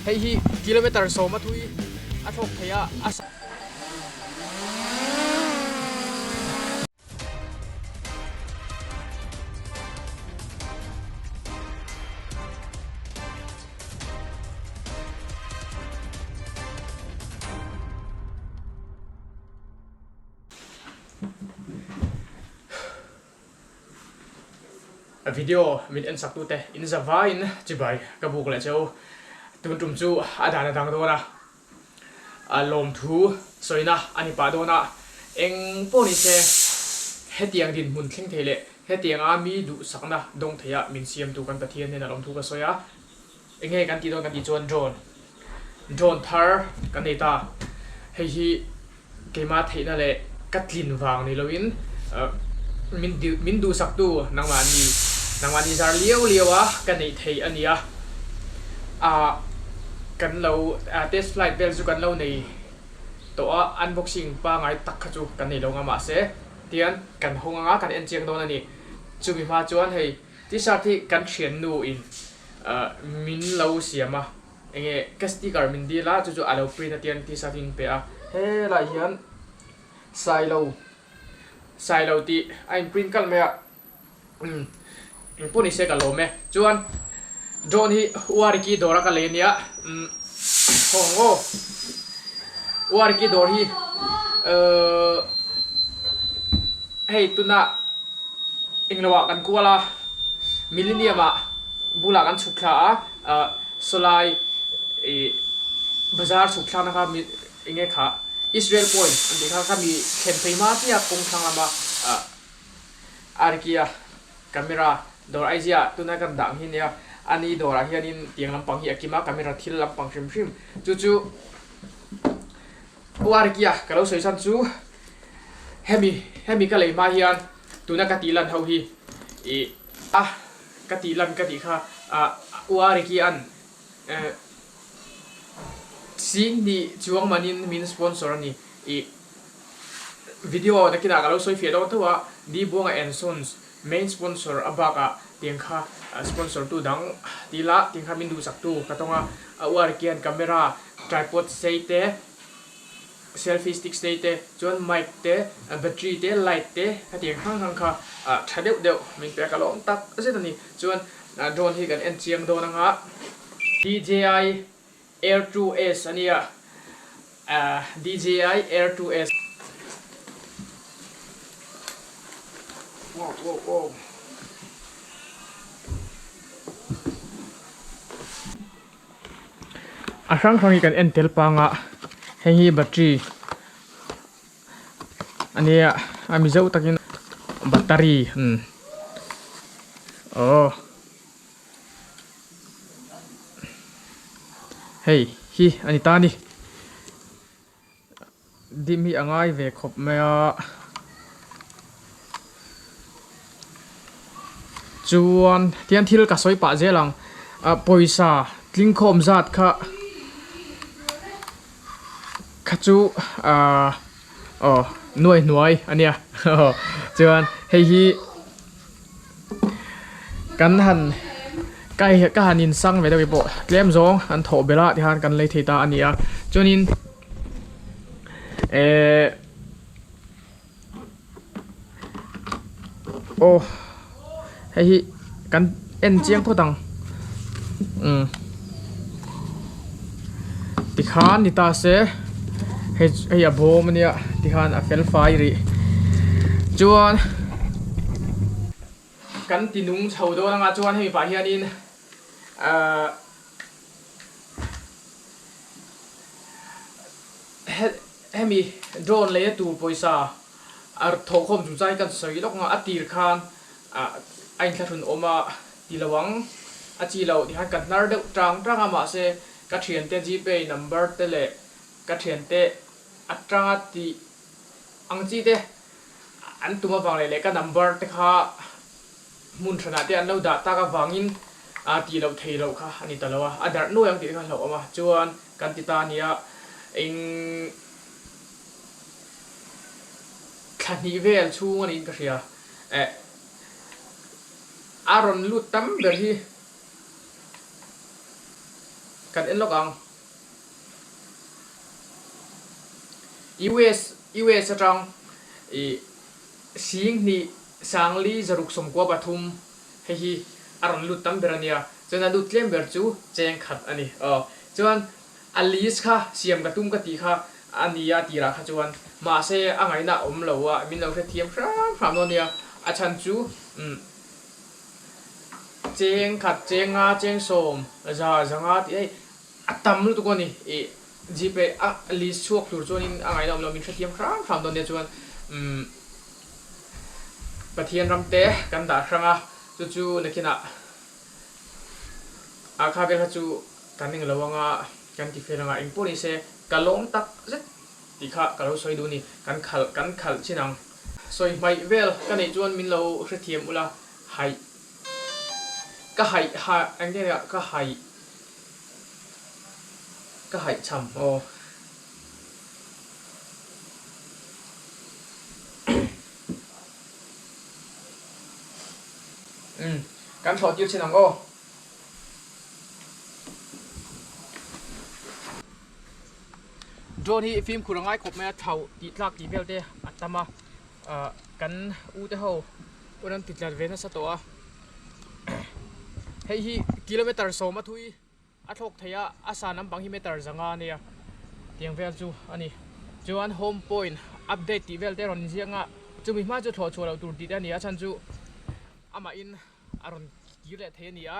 Hei hi kilometer sawma thui a thlawk thei a, a. Video min en sak tute in za vaiin chibai ka buk leh cheu. Tun tum chu a dan a dang dawn a, a lawmthu sawina a ni pah dawn a, eng pawh ni se hetiang dinhmun thleng thei leh hetianga mi duhsakna dawng theia min siamtu kan Pathian hnenah lawmthu ka sawi a. Enge kan tih dawn kan tih chuan drone, drone thar kan nei ta. Hei hi keimah theihna leh ka tlin vang ni loin min min duhsaktu nangmahni nangmahni zar liau liau a ka neih theih a ni a. Ah kan lo test flight vel chu kan lo nei tawh a, unboxing pangai tak kha chu kan nei lo nga mahse tian kan hawng anga kan en chiang dawn a ni. Chumi hma chuan hei T-shirt hi kan thiannu in min lo siam a, enge ka sticker min dil a, chu chu a lo print a tian T-shirt hi min pe a, helai hian Sailo Sailo tih a in print kalh mai a, umm engpawh ni se ka lawm e, chuan drone hi Uariki dawr a ka lei ania, umm haw ang aw, Uariki dawr hi uhh hei tuna. Englo ah kan kual a, Millennium ah bulah kan chhuk thla a, ah sawlai ih bazar chhuk thlakna kha mi enge kha Israel point an tih kha kha mi thlen phei hma chiah a kawng thlang lama ah Arkia camera dawr Aizia tuna kan dah ang hi nia ani dawrah hianin tiang lampang hi a kim a camera thil lampang hrim hrim chu chu U Arkia ka lo sawi chhan chu hemi hemi ka lei hma hian tuna ka tih lan ho hi ih a ka tih lan ka tih kha ah U Arkia'n eh Singni chuang manin min sponsor a ni ih video nakinah ka lo sawi fiah dawn tho a Di Buanga and Sons main sponsor a bakah tiang kha sponsor tu dang ti la tiang kha min duhsak tu ka tawng a a uar khian camera tripod sei te selfie stick sei te chuan mic te battery te light te hetiang hrang hrang kha tha deuh deuh min pe a ka lawm tak zet a ni chuan drone hi kan en chiang dawn anga D_J_I Air 2S a nia DJI Air 2S. Wow wow wow. A hrang hrang hi kan en tel pang a, hei hi battery a nia a mizo takin battery umm aw. Hei hi a ni ta a ni. Dim hi a ngai ve khawp mai a. Chuan tihian thil ka sawi pah zel ang. Ah pawisa tlingkhawm zat kha kha chu ah aw nuai hnuai a nia. Chuan hei hi. Kan han kai ka han in sang ve deuh pawh tlem zawng an thawh belh a tikhan kan lei thei ta a ni a chuanin ehh aw hei hi kan en chiang phawt ang umm tikhan ni ta se hei hei a bawm a nia tikhan a fel fai rih chuan kan ti nung chho dawn anga chuan hemi pah hianin ahh hemi drone lei a tur pawisa a thawhkhawm chung chang hi kan sawi lawk anga a tir khan ah a inthlahrun awm a ti lo ang a chi loh tikhan ka hnar deuh tang tang a mahse ka thiante gpay number te leh ka thiante atanga tih ang chi te an tum avang leh leh ka number te kha hmun hranah te an lo dah tak avangin a tih loh thei loh kha a ni ta lo a, a darh nuai ang tih te kha hlauh awm a, chuan kan ti ta a nia eng thla hnih vel chhung a niin ka hria eh a rawn lut tam ber hi. Kan en lawk ang. US US atang ih 10 sangli 6 93 hei hi a rawn lut tam ber a nia. Chuan a lut tlem ber chu cheng khat a ni. Aw chuan a list kha siam ka tum ka tih kha a nia tirah kha chuan mahse a ngaihna a awm lo a min lo hrethiam hram hram dawn nia. A chhan chu umm Cheng khat, cheng nga, cheng sawm, za, za nga tih hei a tam lutuk a ni. Ih Gpay a list chhuak tur chuanin a ngaihna awm lo min hrethiam hram hram dawn nia chuan umm Pathian ram te kan dah hrang a, chu chu nakinah a kha vel kha chu kan eng lo anga kan ti fel anga engpawh ni se ka lawm tak zet tih kha ka lo sawi duh a ni. Kan khalh kan khalh chin ang. Sawi hmaih vel ka neih chuan min lo hrethiam ula haih ka haih ha eng nge ka haih ka haih cham aw. Umm kan thlawh tir chin ang aw. Drone hi fimkhur a ngai khawp mai a thlauh tih tlak tih vel te a tam a ah kan u te ho pawn an ti tlat ve nasa tawh a hei hi kilometer sawm a thui a thlawk thei a a san lampang hi meter zanga a nia tiang vel chu a ni chuan home point update tih vel te a rawn inziak a chumi hma chu thlawh chhuah loh tur tih te a ni a chhan chu amahin a rawn kir leh thei a ni a.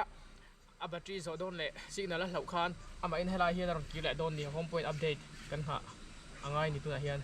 A battery zawh dawn leh signal a hlauh khan amahin helai hian a rawn kir leh dawn ni home point update kan nghah a ngai ni tunah hian.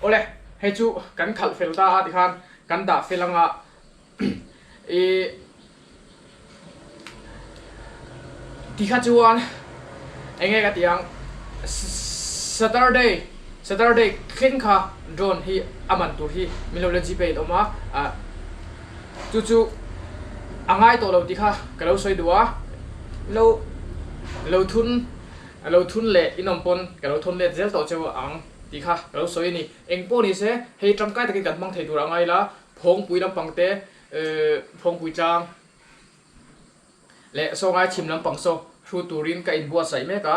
Awle, hei chu kan khalh fel ta a tikhan kan dah fel anga i tikha chuan enge ka tih ang Saturday Saturday thleng kha drone hi a man tur hi min lo la gpay in awm a ah chu chu a ngai tawh lo tih kha ka lo sawi duh a lo lo thun lo thun leh inawm pawn ka lo thawn let zel tawh cheu ang tih kha ka lo sawi a ni eng pawh ni se hei tangkai takin kan hmang thei tur a ngai la phawngpui lampang te phawngpui tlang leh sawngai chhim lampang saw hru turin ka inbuatsaih mek a.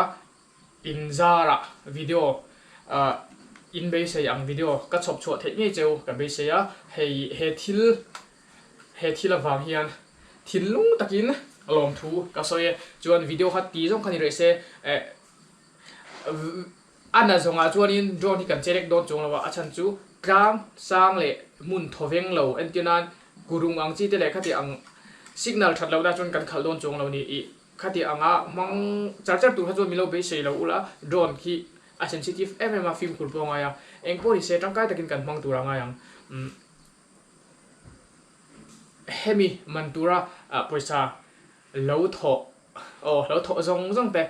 In zarah video in beisei ang video ka chhawp chhuah theih ngei cheu ka beisei a, hei he thil he thil avang hian thinlung takin Lawmthu ka sawi e. Chuan video kha ti zawng kha ni rih se eh a na zawngah chuanin drone hi kan che lek dawn chuang lo a, a chhan chu tlang sang leh hmun thawveng lo entir nan kurung ang chi te leh khati ang signal that lohna chuan kan khalh dawn chuang lo ni ih khati anga hmang char char tur kha chuan min lo beisei lo ula drone khi a sensitive em em a fimkhur pawh a ngai a, engpawh ni se tangkai takin kan hmang tur a ngai ang umm. Hemi man tura pawisa lo thawh aw lo thawh zawng zawng te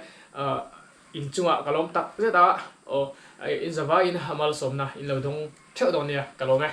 inchungah ka lawm tak zet a aw in zavaiin malsawmna in lo dawng theuh dawn nia ka lawm e.